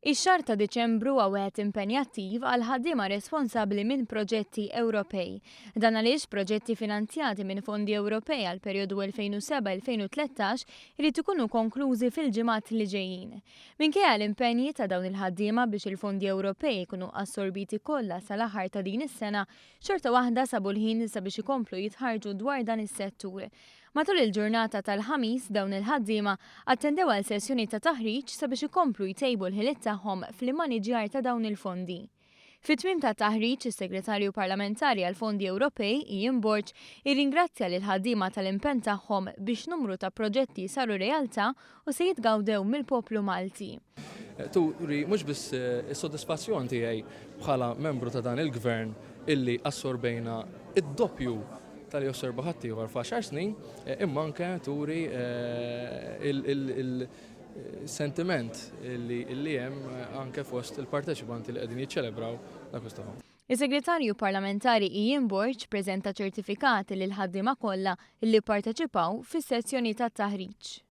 Ix-xahar ta' Diċembru huwa wieħed impenjattiv għall-ħaddiema responsabbli minn proġetti Ewropej. Dan għaliex proġetti finanzjati minn fondi Ewropej għall-perjodu 2007-2013 irid ikunu konklużi fil-ġimgħat li ġejjin. Minkejja l-impenji ta' dawn il-ħaddiema biex il-fondi Ewropej ikunu assorbiti kollha sal-aħħar ta' din is-sena, xorta waħda sabu l-ħin sabiex ikomplu jitħarrġu dwar dan is-settur. Matul il-ġurnata tal-Ħamis dawn il-ħaddiema attendew għal sessjoni ta' taħriġ sabiex ikomplu jtejbu l-ħiliet tagħhom fl-immaniġjar ta' dawn il-fondi. Fit-tmiem tat-taħriġ, is-Segretarju Parlamentari għall-Fondi Ewropej, Ian Borg, irringrazzja lill-ħaddiema tal-impenn tagħhom biex numru ta' proġetti saru realtà u se jitgawdew mill-poplu Malti. Turi mhux biss is-sodisfazzjon tiegħi bħala membru ta' dan il-Gvern illi assorbejna d-doppju ta' li osserva ħaddieħor f'għaxar snin, imma anke turi il-sentiment li hemm anke fost il-parteċipanti li qegħdin jiċċelebraw l-akkwist tagħhom. Is-Segretarju Parlamentari Ian Borg preżenta ċertifikati lill-ħaddiema kollha li pparteċipaw fis-sessjoni tat-taħriġ.